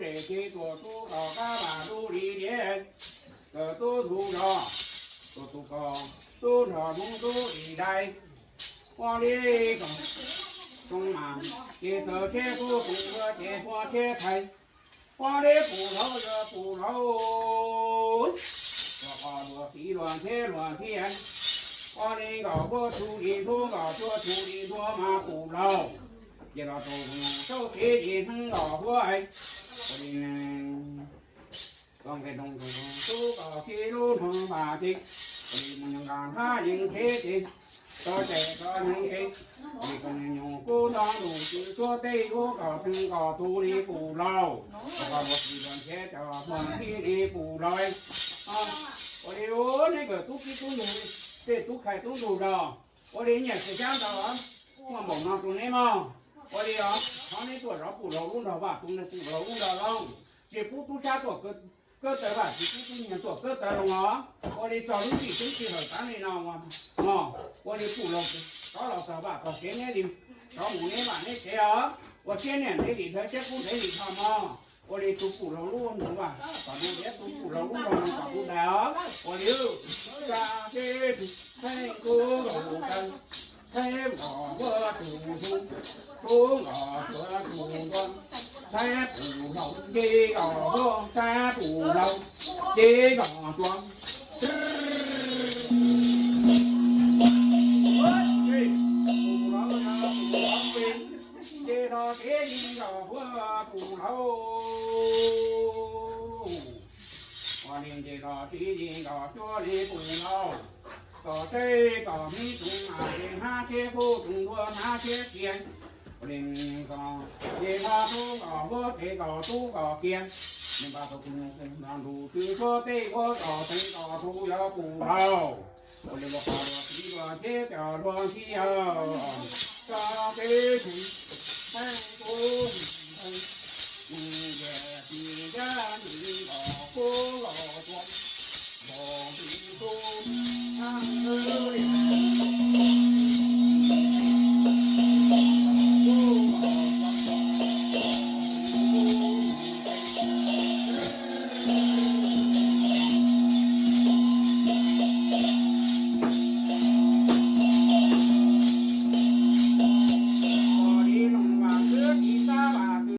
Ces tuam tub kom qab vam tub li liab, kawm tub ntug zos, tuam tub kom tub nrog Hmoob tub li dai, ua li kom zoo mas, ces txawm tsheb pub tus ua ces pua tsheb thaiv, ua li pum laus yog pum laus, luag qos luag txiv luag tsheb luag thiaj, ua li nkaus huab txhua li ntxhuab nkaus huab txhua li ntxhuab mas pum laus, ces los rau tauj tsev ces hnub nkaus huab, ua li tub kom tib lub nroog vas ces, ua li mus nyob nqa nthab yees tsheb ces, txog caij txog nyoog ces, ua li kom nyuj kub nto ntuj tswv suab tej ub kom tw nkaus tus li pum laus, kom luag txiv luag tsheb cov luag thiaj li pum laus. Ua li neb kawm tub kib tub ntug, tej tub khai tub ntug zos, ua li nyiam xyem xyab ntau, muaj npaum no rau neb mog. Ua li os, thov neb tuaj zov pum laus lub nrog vaj, tus neeg pum laus lub nrog loog, tsis pub tub sab tuaj kawb tawv vaj, tsis pub tub nyiag tuaj kawb tawv loog os. Ua li txog lub txim tub sij hawm tav li no, ua li pum laus rov los txog vaj txog tsev neb li, rov mus neb vaj neb tsev os. Ua siab nyiam ntev li dhawv siab kub ntev li dhau mog. Ua li tus pum laus lub nrog vaj kom du liab, tus pum laus lub nrog loog kom du dais os. Ua li, tsa teb tus, thaib kub laus taw, thaib nqos huab tus ntxhuv, tub nqos huab tus ntuag, thaib pum laus nce nqos huab, thaib pum laus nce nqos tuag. Pum laus yog pum laus, ces los tsev li nqos huab pum laus, ua li nce los tsev li nqos cuab li pum laus. Kom teb kom hmib tug mas ces hnab tsheb pub tus ntxhuab hnab tsheb cia. Ua li kom ces nqos tub nqos huab ces kom tub nqos cia. Nws npaj tau tus nus nrog ntuj tswv suab tej ua kom teev kom tus yog pum laus. Ua li luag qos luag txiv luag tsheb cov luag ntxhiab, txog teb tug, thaib kub